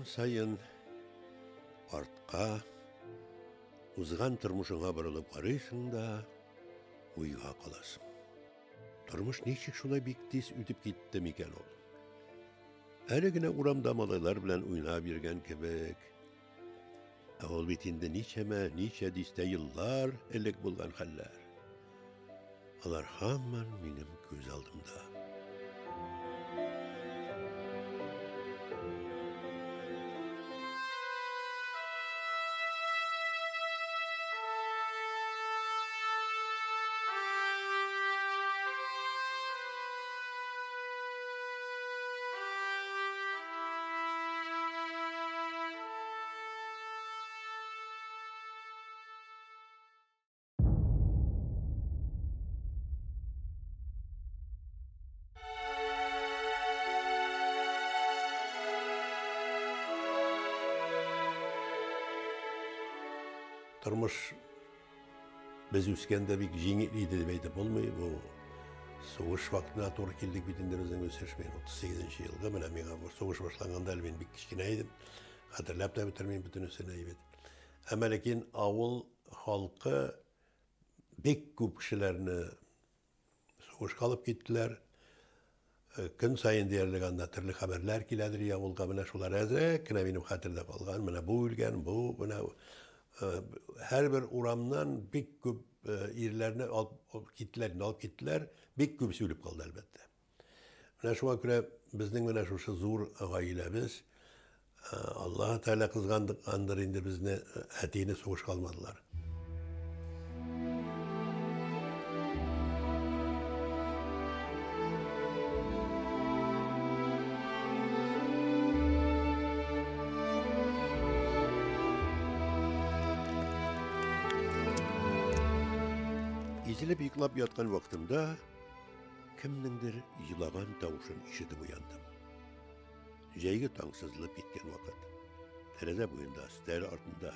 Таң саен артка, узган тормышыңа борылып карыйсың да, уйга каласың. Тормыш ничек шулай бик тиз үтеп китте микән ул? Әле генә урамда малайлар белән уйнап йөргән кебек. Ә ул бит инде ничәмә, ничә дистә еллар элек булган хәлләр. Алар һаман минем күз алдымда. Тормыш без үскәндә бик җиңел иде дип әйтеп булмый. Бу сугыш вакытына туры килдек бит инде безнең үсеш. Мин 38 елгы, менә миңа бу сугыш башланганда әле мин бик кечкенә идем. Хәтерләп тә бетермим бөтенесен әйбәт. Әмма ләкин авыл халкы бик күп кешеләрне сугышка алып киттеләр. Э, көн саен диярлек анда төрле хәбәрләр киләдер авылга. Менә шулар әзрәк кенә минем хәтердә калган. Менә бу үлгән, бу менә э, һәрбер урамнан бик күп э, ирләрне алып киттеләр, алып киттеләр. Бик күбесе үлеп калды, әлбәттә. Менә шуңа күрә безнең менә шушы зур гаиләбез Аллаһы Тәгалә кызгандыр инде безне, әтине сугышка алмадылар. Изелеп йоклап яткан вакытымда кемнеңдер елаган тавышын ишетеп уяндым. Җәйге таң сызылып киткән вакыт. Тәрәзә буенда, өстәл артында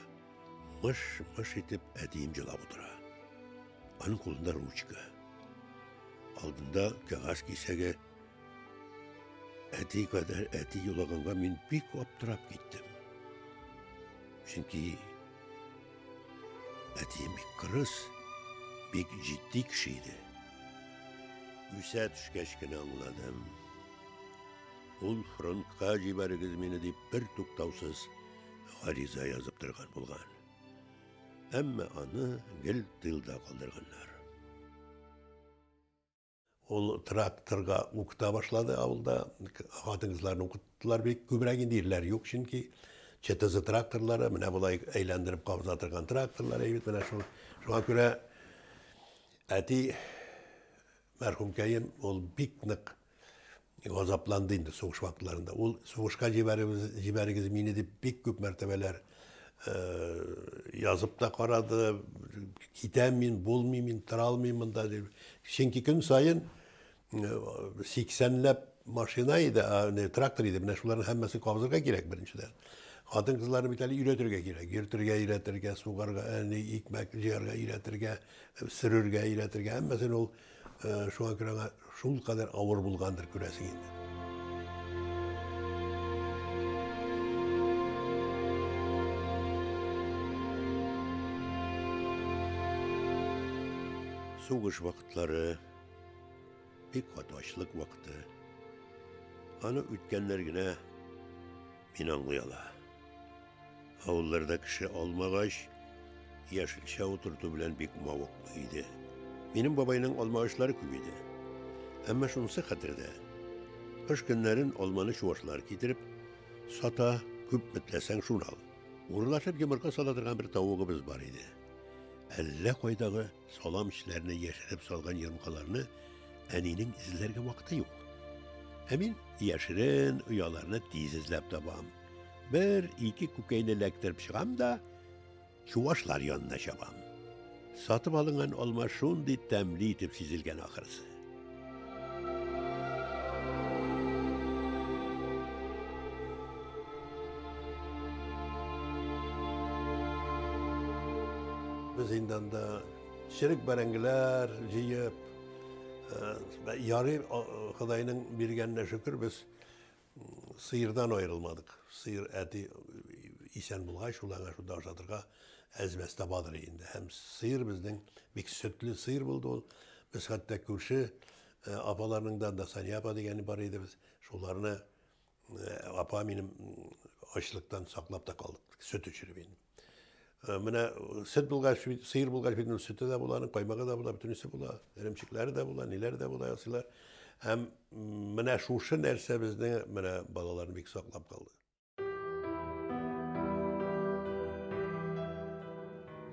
мыш-мыш итеп әтием җылап утыра. Аның кулында ручка. Алдында кәгазь кисәге. Әти кадәр әти елаганга мин бик аптырап киттем. Чөнки әтием бик кырыс, бик җитди кеше иде. Үсә төшкәч кенә аңладым. Ул фронтка җибәрегез мине дип бер туктаусыз гариза язып торган булган. Әмма аны гел тылда калдырганнар. Ул тракторга укыта башлады авылда. Хатын-кызларны укыттылар бик күбрәк инде ирләр юк, чөнки ЧТЗ тракторлары, менә болай әйләндереп кабыза торган тракторлар әйбәт менә шул. Шуңа күрә әти мәрхүмкәем ул бик нык газапланды инде сугыш вакытларында. Ул сугышка җибәрегез, җибәрегез мине дип бик күп мәртәбәләр э, язып та карады. Китәм мин, булмыйм мин, тора алмыйм монда дип. Чөнки көн саен 80-ләп машина иде, а, не, трактор иде. Менә шуларның һәммәсен кабызырга кирәк беренчедән. Хатын-кызларны бит әле өйрәтергә кирәк. Йөртергә өйрәтергә, сугарга, ә, икмәк җыярга өйрәтергә, сөрергә өйрәтергә. Һәммәсен ул Э, шуңа күрә аңа шул кадәр авыр булгандыр күрәсең инде. Сугыш вакытлары, бик каты ачлык вакыты. Аны үткәннәр генә мин аңлый ала. Авылларда кеше алмагач, яшелчә утырту белән бик мавыкмый иде. Минем бабайның алмагачлары күп иде. Әмма шунысы хәтердә. Кыш көннәрен алманы чувашлар китереп сата, күпме теләсәң шуны ал. Урлашып йомырка сала торган бер тавыгыбыз бар иде. Әллә кайдагы Салам эчләренә яшереп салган йомыркаларны әнинең эзләргә вакыты юк. Ә мин яшерен ояларны тиз эзләп табам. Бер, ике күкәйне эләктереп чыгам да, чувашлар янына чабам. Сатып алынган алма шундый тәмле итеп сизелгән ахрысы. Без инде анда черек бәрәңгеләр җыеп, э, ярый Ходайның биргәненә шөкер, без Сыердан аерылмадык. Сыер әти исән булгач, ул аңа шунда ашатырга әз-мәз табадыр инде. Һәм сыер безнең бик сөтле сыер булды ул. Без хәтта күрше апаларның да, анда Сания апа дигәне бар иде без. Шуларны апа минем ачлыктан саклап та калдык, сөт эчереп инде. Менә сөт булгач, сыер булгач бит сөте дә була, аның каймагы да була, бөтенесе була, эремчекләре дә була, ниләре дә була ясыйлар. Һәм менә шушы нәрсә безнең менә балаларны бик саклап калды.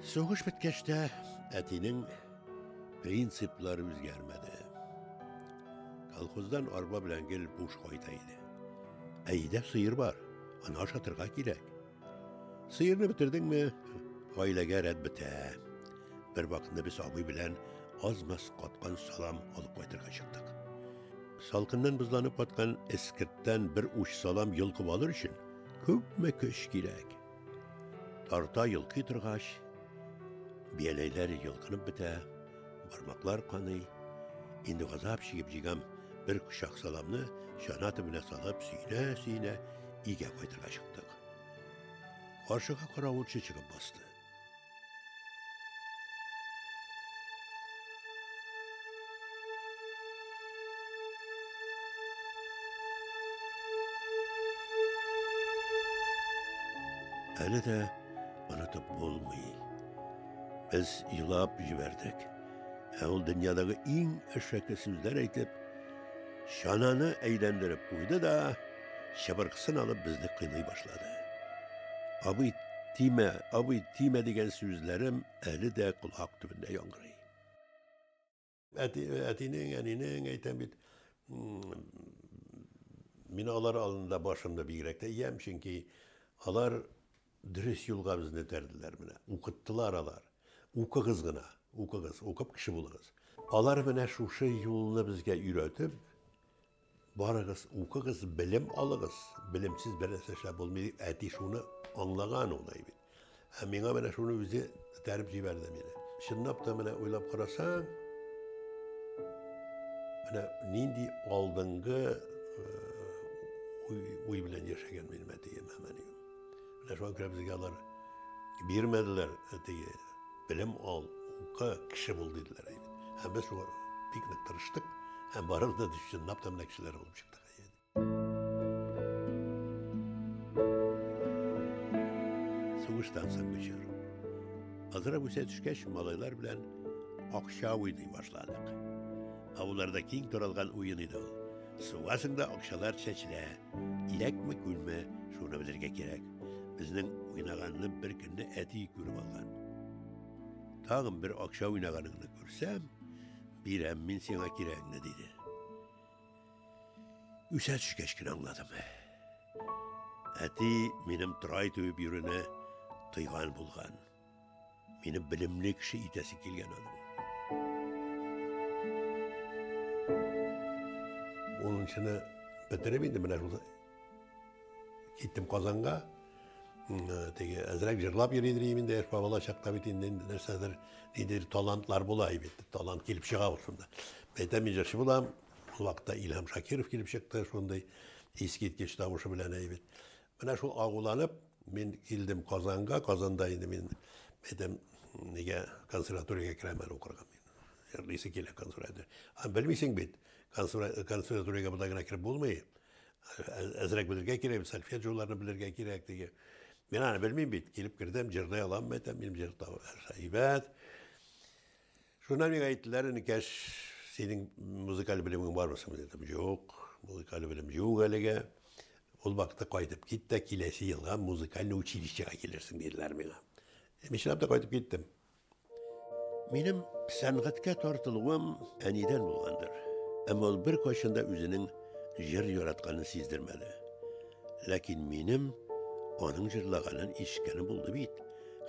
Сугыш беткәч тә әтинең принциплары үзгәрмәде. Колхоздан арба белән гел буш кайта иде. Ә өйдә сыер бар, аны ашатырга кирәк. Сыерны бетердеңме, гаиләгә рәт бетә. Бер вакытны без абый белән аз-маз каткан салам алып кайтырга чыктык. Салкыннан бозланып каткан эскерттән бер уч салам йолкып алыр өчен күпме көч кирәк. Тарта йолкый торгач, бияләйләр йолкынып бетә, бармаклар каный. Инде газап чигеп җыйган бер кочак саламны чана төбенә салып, сөенә-сөенә өйгә кайтырга чыктык. Каршыга каравылчы чыгып басты. Әле дә онытып булмый. Без елап җибәрдек. Ә ул дөньядагы иң әшәке сүзләр әйтеп, чананы әйләндереп куйды да, чыбыркысын алып безне кыйный башлады. Абый, тимә, абый, тимә дигән сүзләрем әле дә колак төбендә яңгырый. Әти, әтинең, әнинең әйтәм бит, мин алар алдында башымны бигрәк тә иям, чөнки алар дөрес юлга безне этәрделәр менә, укыттылар алар. Укыгыз гына, укыгыз, укып кеше булыгыз. Алар менә шушы юлны безгә өйрәтеп, барыгыз, укыгыз, белем алыгыз, белемсез бер нәрсә эшләп булмый дип, әти шуны аңлаган ул бит. Ә миңа менә шуны үзе этәреп җибәрде мине. Чынлап та менә уйлап карасаң, менә нинди алдынгы уй, белән яшәгән минем әтием һәм әнием. Менә шуңа күрә безгә алар бирмәделәр теге белем ал, укы, кеше бул диделәр. Һәм без шуңа бик нык тырыштык һәм барыбыз да чынлап та менә кешеләр булып чыктык. Сугыштан соңгы чор. Азрак үсә төшкәч, малайлар белән акча уйный башладык. Авылларда киң таралган уен иде ул. Сугасың да акчалар чәчелә. Иләкме, күлме, шуны белергә кирәк. Безнең уйнаганны бер көнне әти күреп алган. Тагын бер акча уйнаганыңны күрсәм, бирәм мин сиңа кирәгеңне, диде. Үсә төшкәч кенә аңладым. Әти минем трай түбеп йөрүне тыйган булган. Мине белемле кеше итәсе килгән аның. Унынчыны бетереп инде менә шул киттем Казанга. Теге әзрәк җырлап йөри идем инде, яшь бала чакта бит инде нәрсәдер, ниндидер талантлар була бит. Талант килеп чыга ул шунда. Әйтәм, мин җырчы булам. Ул вакытта Илһам Шакиров килеп чыкты, шундый искиткеч тавышы белән әйбит. Менә шул агуланып, мин килдем Казанга. Казанда инде мин әйтәм, нигә консерваториягә керәм әле укырга мин. Җырлыйсы килә консерватория. А белмисең бит, консерваториягә болай гына кереп булмый. Әзрәк белергә кирәк, сольфеджиоларны белергә кирәк диге. Мин аны белмим бит. Килеп кердем, җырлый алам, әйтәм, минем җыр әйбәт. Шуннан миңа әйттеләр, энекәш, синең музыкаль белемең бармы соң? Дидем, юк, музыкаль белем юк әлегә. Ул вакытта кайтып кит тә, киләсе елга музыкальный училищега килерсең, диделәр миңа. Мин чынлап та кайтып киттем. Минем сәнгатькә тартылуым әнидән булгандыр. Әмма ул беркайчан да үзенең җыр яратканын сиздермәде. Ләкин минем аның җырлаганын ишеткәнем булды бит.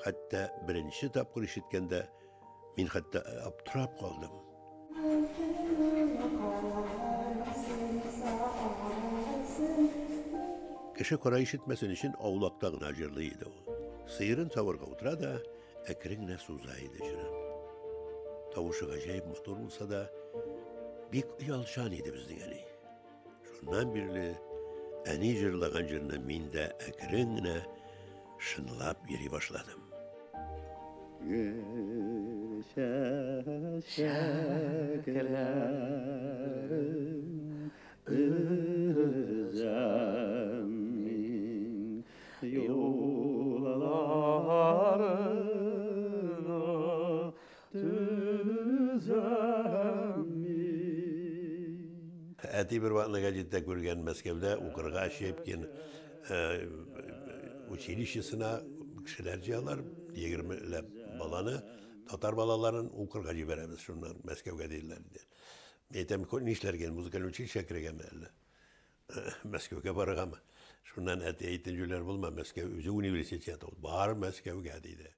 Хәтта беренче тапкыр ишеткәндә мин хәтта аптырап калдым. Кеше кара ишетмәсен өчен аулакта гына җырлый иде ул. Сыерын савырга утыра да, әкрен генә суза иде җырын. Тавышы гаҗәеп матур булса да, бик оялчан иде безнең әни. Шуннан бирле Әни җырлаган җырны мин дә әкрен генә шынлап йөри башладым. Гөл чәчәкләрен өзәм мин, юлларына төзәм мин. Әти бер вакытны гәҗиттә күргән, Мәскәүдә укырга Щепкин училищесына кешеләр җыялар, 20 ләп баланы, татар балаларын укырга җибәрәбез шуннан Мәскәүгә, диделәр инде. Мин әйтәм, нишләргә, музыкаль училище керергәме әллә? Мәскәүгә барыргамы? Шуннан әти әйтте, җүләр булма, Мәскәү үзе университет ул, бар Мәскәүгә, диде.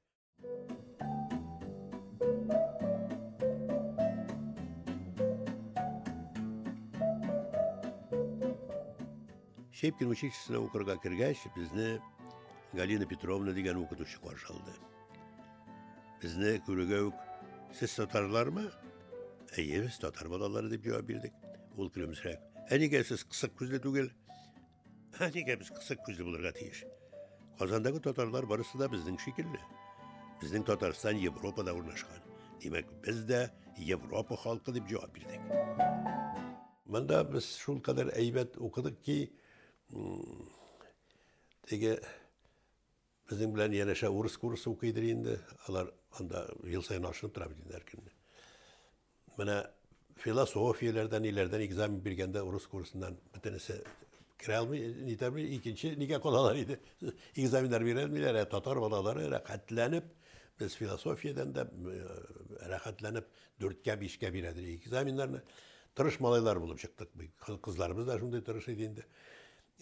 Щепкин училищесына укырга кергәч, безне Галина Петровна дигән укытучы каршы алды. Безне күрүгә үк, "Сез татарлармы?" "Әйе, без татар балалары", дип җавап бирдек. Ул көлемсерәп, "Ә нигә сез кысык күзле түгел?" "Ә нигә без кысык күзле булырга тиеш? Казандагы татарлар барысы да безнең шикелле. Безнең Татарстан Европада урнашкан. Димәк, без дә Европа халкы", дип җавап бирдек. Монда без шул кадәр әйбәт укыдык ки, теге безнең белән янәшә урыс курсы укыйдыр инде. Алар анда ел саен алышынып тора бит инде һәр көнне. Менә философияләрдән, ниләрдән экзамен биргәндә урыс курсыннан бөтенесе керә алмый, нитә алмый, икенче нигә калалар иде. Экзаменнар бирә алмыйлар, ә татар балалары рәхәтләнеп, без философиядән дә рәхәтләнеп 4кә, 5кә бирәдер экзаменнарны. Тырыш малайлар булып чыктык. Кызларыбыз да шундый тырыш иде инде.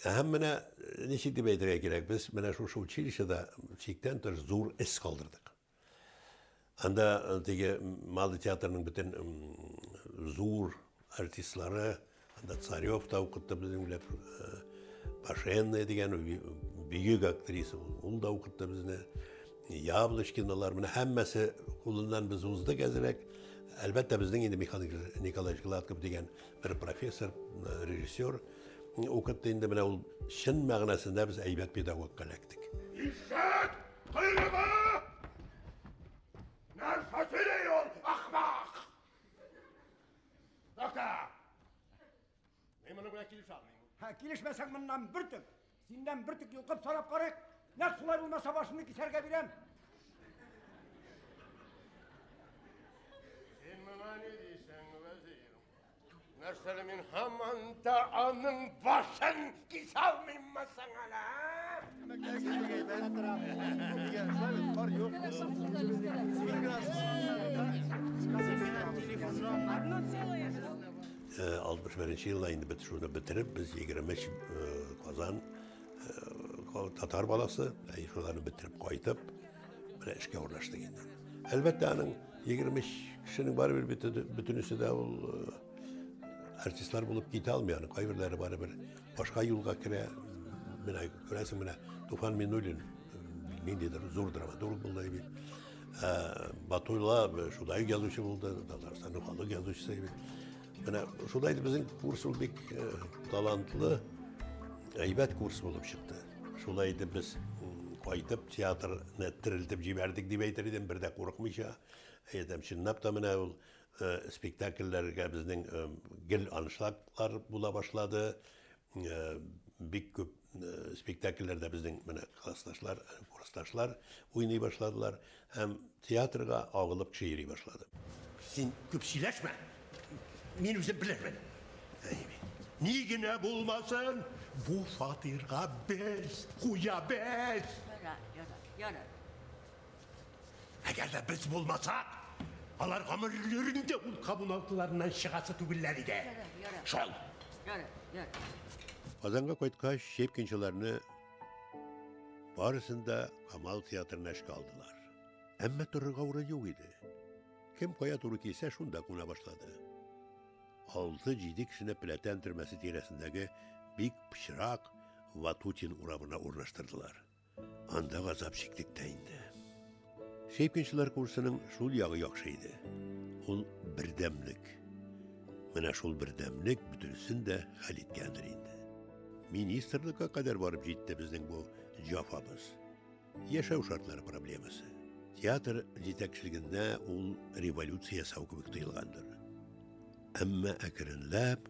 Һәм менә ничек дип әйтергә кирәк, без менә шушы училищеда чиктән тыш зур эз калдырдык. Анда теге Малый театрның бөтен зур артистлары, анда Царев та укытты безнең белән, Пашенная дигән бөек актриса, ул да укытты безне. Яблочкиналар, менә һәммәсе кулыннан без уздык әзрәк. Әлбәттә, безнең инде Михаил Николаевич Гладков дигән бер профессор, режиссер укытты инде, менә ул чын мәгънәсендә без әйбәт педагогка эләктек. Ишәк койрыгы! Нәрсә сөйли ул, ахмак? Тукта! Мин моның белән килешә алмыйм. Һә, килешмәсәң, моннан бөртек. Синнән бөртек йолкып сорап карыйк. Нәкъ шулай булмаса, башыңны кисәргә бирәм. Син моңа ни дисең, вәзир? Нәрсәле мин һаман да аның башын кисә алмыйммы соң әле, а? 61 елда инде бит шуны бетереп, без 23 Казан татар баласы, шуларны бетереп кайтып, менә эшкә урнаштык инде. Әлбәттә, аның 23 кешенең барыбер бөтенесе дә ул артистлар булып китә алмый, аның кайберләре барыбер башка юлга керә. Менә күрәсең, менә Туфан Минуллин ниндидер зур драматург булды бит. Батулла шулай ук язучы булды, Татарстанның халык язучысы бит. Менә шулай безнең курс ул бик талантлы, әйбәт курс булып чыкты. Шулай итеп без кайтып театрны терелтеп җибәрдек дип әйтер идем, бер дә курыкмыйча. Әйтәм, чынлап та менә ул спектакльләргә безнең гел аншлаглар була башлады. Бик күп спектакльләрдә безнең менә классташлар, курсташлар уйный башладылар һәм театрга агылып кеше йөри башлады. Син күп сөйләшмә. Мин үзем белермен. Ни генә булмасын, бу фатирга без хуҗа, без. Ярар, ярар, ярар. Әгәр дә без булмасак, алар гомерләрендә ул коммуналкаларыннан чыгасы түгелләр иде. Ярар, ярар. Шул. Ярар, ярар. Казанга кайткач, щепкинчыларны барысын да Камал театрына эшкә алдылар. Әмма торырга урын юк иде. Кем кая туры килсә, шунда куна башлады. 6-7 кешене Пләтән төрмәсе тирәсендәге бик пычрак Ватутин урамына урнаштырдылар. Анда газап чиктек тә инде. Щепкинчылар курсының шул ягы яхшы иде. Ул бердәмлек. Менә шул бердәмлек бөтенесен дә хәл иткәндер инде. Министрлыкка кадәр барып җитте безнең бу җафабыз. Яшәү шартлары проблемасы. Театр җитәкчелегендә ул революция ясау кебек тоелгандыр. Әмма әкренләп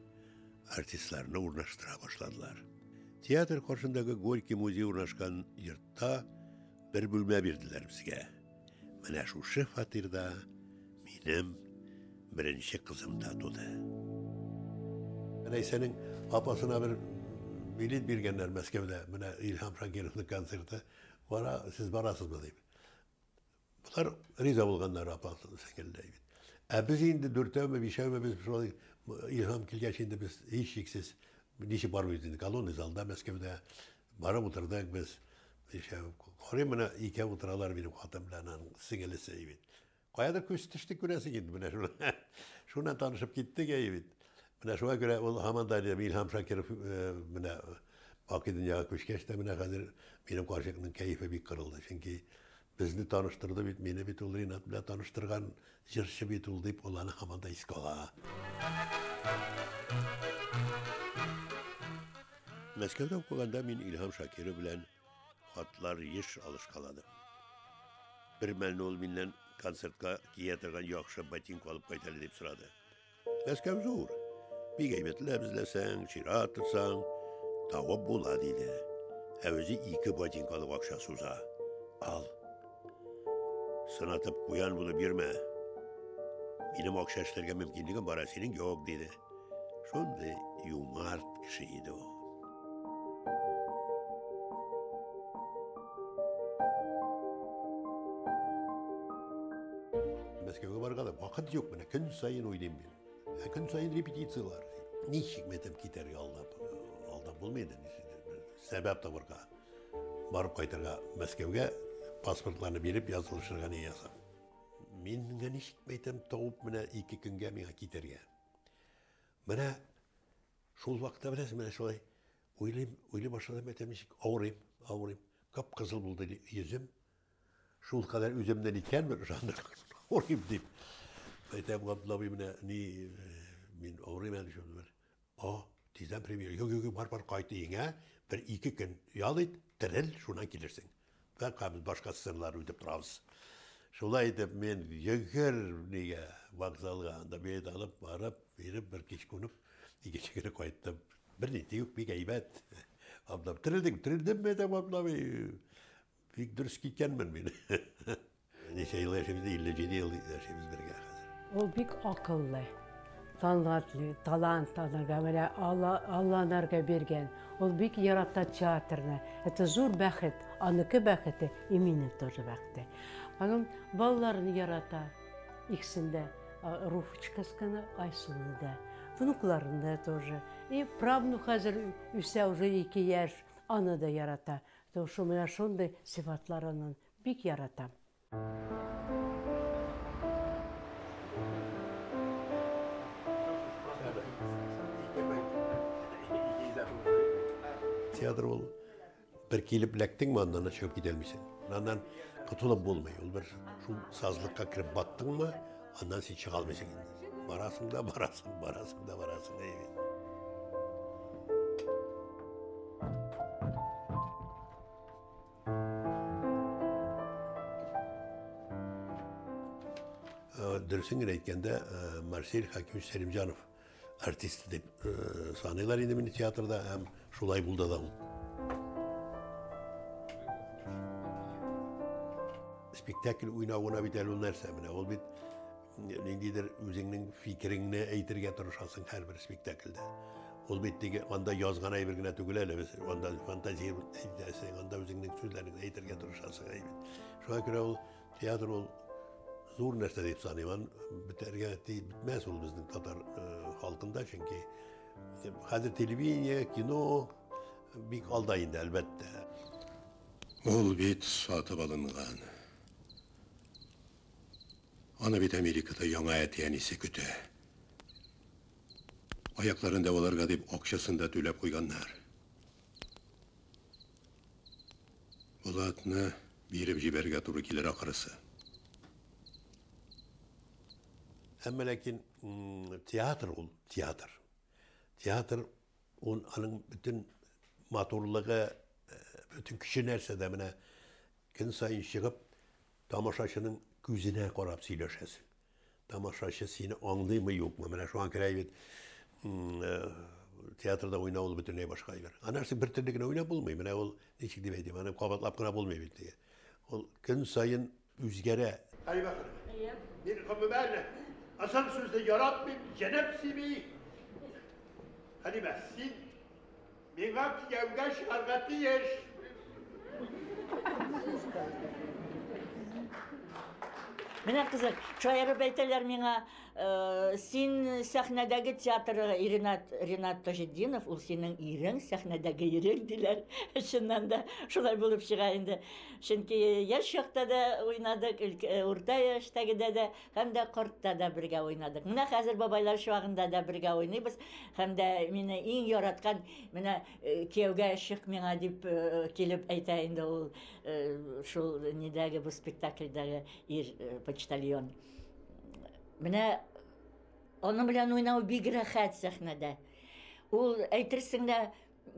артистларны урнаштыра башладылар. Театр каршындагы Горький музей урнашкан йортта бер бүлмә бирделәр безгә. Менә шушы фатирда минем беренче кызым да туды. Рәйсәнең апасына бер билет биргәннәр Мәскәүдә. Менә Илһам Шакировның концерты бара, сез барасызмы дип. Болар риза булганнар апасы сеңелләй бит. Ә без инде дүртәүме, бишәүме без шулай Илһам килгәч инде без һичшиксез ничек бармыйбыз инде колонный залда Мәскәүдә барып утырдык без. Бишәү. Карыйм менә икәү утыралар минем хатын белән аның сеңелесе бит. Каядыр күз төште күрәсең инде менә шуны. Шуннан танышып киттек әй бит. Менә шуңа күрә ул һаман да Илһам Шакиров менә бакый дөньяга күчкәч тә менә хәзер минем карчыкның кәефе бик кырылды. Чөнки безне таныштырды бит, мине бит ул Ринат белән таныштырган җырчы бит ул дип, ул аны һаман да искә ала. Мәскәүдә укыганда мин Илһам Шакиров белән хатлар еш алышкаладым. Бер мәлне ул миннән концертка кия торган яхшы ботинка алып кайт әле дип сорады. Мәскәү зур. Бик әйбәтләп эзләсәң, чират торсаң, табып була диде. Ә үзе ике ботинкалык акча суза. Ал. Сынатып куян булып йөрмә. Минем акча эшләргә мөмкинлегем бар, ә синең юк, диде. Шундый юмарт кеше иде ул. Мәскәүгә барганда вакыт юк, менә көн саен уйлыйм мин. Ә көн саен репетицияләр. Ничек мәтәп китәргә алдап, алдап булмый инде. Сәбәп табырга. Барып кайтырга Мәскәүгә паспортларны биреп язылышырга ни ясап. Мин генә ничек мәйтәм табып менә ике көнгә миңа китәргә. Менә шул вакытта беләсең, менә шулай уйлыйм, уйлый башладым, әйтәм, ничек авырыйм, авырыйм. Кып-кызыл булды йөзем. Шул кадәр үземнән икәнмен, ышандырган, авырыйм дип. Әйтәм, Габдулла абый, менә ни, мин авырыйм әле шул бер. О, тиздән премьера. Юк, юк, бар, бар, кайт өеңә, бер ике көн ял ит, терел, шуннан килерсең. Бәлки без башка сценалар үтеп торабыз. Шулай итеп мин йөгер нигә вокзалга анда билет алып барып, биреп бер кич кунып, икенче көне кайттым. Бер ни юк, бик әйбәт. Абдам, терелдең, терелдемме әйтәм, Абдам, бик дөрес киткәнмен мин. Ничә ел яшибез, 57 ел яшибез бергә хәзер. Ул бик акыллы, талантлы, талант анарга менә Алла Алла анарга биргән. Ул бик ярата театрны. Это зур бәхет, аныкы бәхете и минем тоже бәхете. Аның балаларын ярата. Икесен дә, Руфочкасканы, Айсуны да. Внукларын да тоже. И правнук хәзер үсә уже 2 яшь, аны да ярата. То шул менә шундый сыйфатлар аның бик яратам. Театр ул бер килеп эләктеңме, аннан чыгып китә алмыйсың. Аннан котылып булмый. Ул бер шул сазлыкка кереп баттыңмы, аннан син чыга алмыйсың инде. Барасың да барасың, барасың да барасың. Әй бит. Дөресен генә әйткәндә, Марсель Хакимович Сәлимҗанов артист дип саныйлар инде мине театрда, һәм шулай булды да ул. Спектакль уйнау гына бит әле ул нәрсә, менә ул бит ниндидер үзеңнең фикереңне әйтергә тырышасың һәрбер спектакльдә. Ул бит теге анда язган әйбер генә түгел әле, без анда фантазия әйтәсең, анда үзеңнең сүзләреңне әйтергә тырышасың әйбер. Шуңа күрә ул театр ул зур нәрсә дип саныйм. Ан бетәргә бетмәс ул безнең татар халкында, чөнки хәзер телевидение, кино бик алда инде, әлбәттә. Ул бит сатып алынган. Аны бит Америкада яңа әти-әнисе көтә. Аякларын дәваларга дип акчасын да түләп куйганнар. Булатны биреп җибәрергә туры килер ахрысы. Әмма ләкин театр ул театр. Театр ул аның бөтен матурлыгы, бөтен көче нәрсәдә? Менә көн саен чыгып, тамашачының күзенә карап сөйләшәсең. Тамашачы сине аңлыймы, юкмы? Менә шуңа күрә бит театрда уйнау ул бөтенләй башка әйбер. Аны нәрсә бер төрле генә уйнап булмый. Менә ул ничек дип әйтим, аны кабатлап кына булмый бит. Ул көн саен үзгәрә. Хәлимә ханым. Мин гомумән озын сүзне яратмыйм, җенем сими. Хәлимә, син миңа кияүгә чыгарга тиеш. Менә кызык, шаярып әйтәләр миңа, син сәхнәдәге театр Ренат, Ренат Таҗетдинов, ул синең ирең, сәхнәдәге ирең диләр. Чыннан да шулай булып чыга инде. Чөнки яшь чакта да уйнадык, урта яшьтәгедә дә, һәм дә картта да бергә уйнадык. Менә хәзер бабайлар чуагында да бергә уйныйбыз. Һәм дә мине иң яраткан, менә кияүгә чык миңа дип килеп әйтә инде ул шул нидәге бу спектакльдәге ир почтальон. Менә аның белән уйнау бик рәхәт сәхнәдә. Ул әйтерсең дә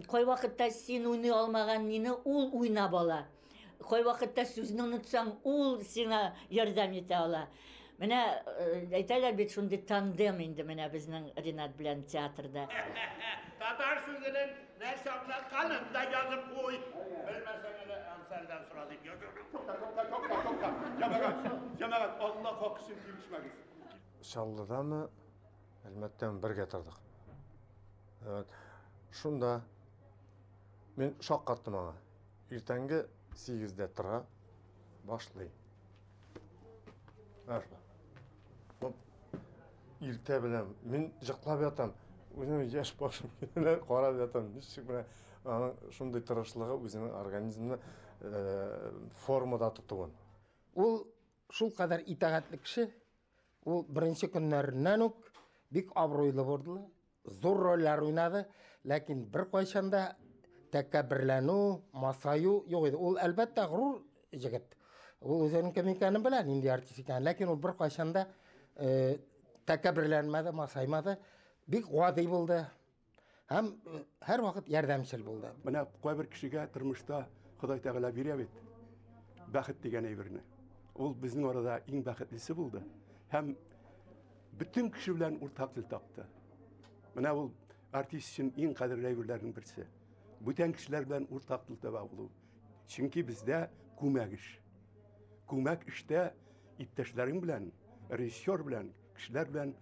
кайвакытта син уйный алмаган нине ул уйнап ала. Кайвакытта сүзне онытсаң, ул сиңа ярдәм итә ала. Менә әйтәләр бит шундый тандем инде менә безнең Ренат белән театрда. Татар сүзенең нәрсә аңлатканын да язып куй. Белмәсәң әле Ансардан сора дип язып. Тукта, тукта, тукта, тукта. Җәмәгать, җәмәгать, Алла хакы өчен килешмәгез. Чаллыдамы, Әлмәттәме бергә тордык. Evet. Шунда мин шаккаттым аңа. Иртәнге 8-дә тора башлый. Менә Иртә белән мин йоклап ятам. Үзем яшь башым белән карап ятам. Ничек менә аның шундый тырышлыгы үзенең организмны формада тотуын. Ул шул кадәр итагатьле кеше, ул беренче көннәреннән үк бик абруйлы булды, зур рольләр уйнады, ләкин беркайчан да тәкәбберләнү, масаю юк иде. Ул әлбәттә горур җегет. Ул үзенең кем икәнен белә, нинди артист икәнен, ләкин ул беркайчан да тәкәбберләнмәде, масаймады, бик гади булды һәм һәрвакыт ярдәмчел булды. Менә кайбер кешегә тормышта Ходай Тәгалә бирә бит бәхет дигән әйберне. Ул безнең арада иң бәхетлесе булды һәм бөтен кеше белән уртак тел тапты. Менә ул артист өчен иң кадерле әйберләрнең берсе. Бүтән кешеләр белән уртак тел таба алу. Чөнки бездә күмәк эш. Күмәк эштә иптәшләрең белән, режиссер белән, кешеләр белән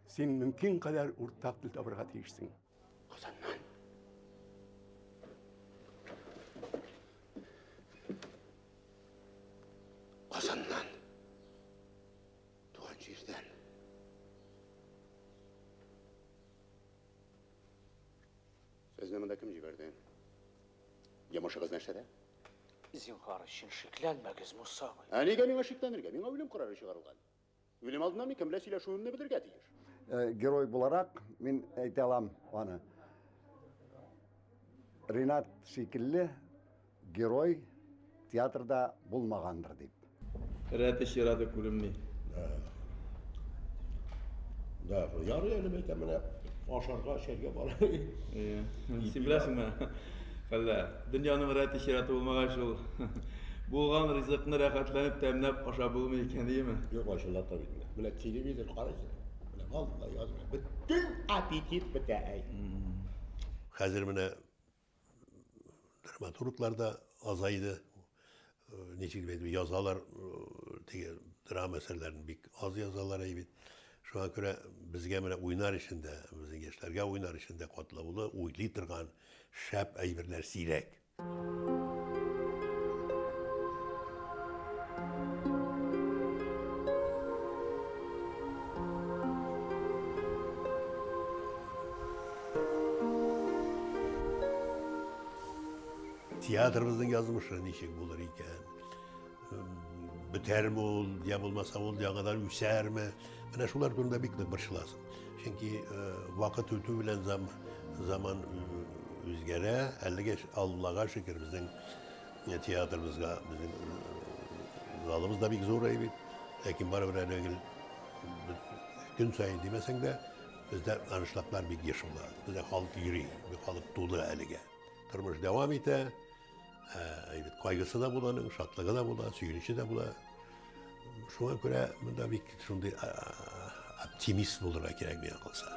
син мөмкин кадәр уртак тел табырга тиешсең. Казаннан. Казаннан. Туган җирдән. Сезне монда кем җибәрде? Йомышыгыз нәрсәдә? Зинһар өчен шикләнмәгез, Муса абый. Ә нигә миңа шикләнергә? Миңа үлем карары чыгарылган. Үлем алдыннан мин кем белән сөйләшүемне белергә тиеш. Герой буларак мин әйтә алам аны. Ренат шикелле герой театрда булмагандыр дип. Рәте чираты күренми. Да, ярый әле әйтәм, менә ашарга, эчәргә бар. Син беләсеңме? Хәллә, дөньяның рәте чираты булмагач ул булган ризыкны рәхәтләнеп тәмләп ашап булмый икән, дияме? Юк, ачыла та бит. Менә телевизор карыйсың. Менә валла язма. Бөтен аппетит бетә әй. Хәзер менә драматурглар да азайды. Ничек дип әйтим, язалар, теге драма әсәрләрен бик аз язалар әй бит. Шуңа күрә безгә менә уйнар өчен дә, безнең яшьләргә уйнар өчен дә катлаулы, уйлый торган шәп әйберләр сирәк. Театрыбызның язмышы ничек булыр икән? Бетәрме ул, я булмаса ул яңадан үсәрме? Менә шулар турында бик нык борчыласың. Чөнки вакыт үтү белән заман үзгәрә. Әлегә Аллага шөкер безнең театрыбызга, безнең залыбыз да бик зур бит. Ләкин барыбер әле гел көн саен димәсәң дә, бездә аншлаглар бик еш була. Бездә халык йөри, халык тулы әлегә. Тормыш дәвам итә. Әйбәт кайгысы да була аның, шатлыгы да була, сөенече дә була. Шуңа күрә монда бик шундый оптимист булырга кирәк миңа калса.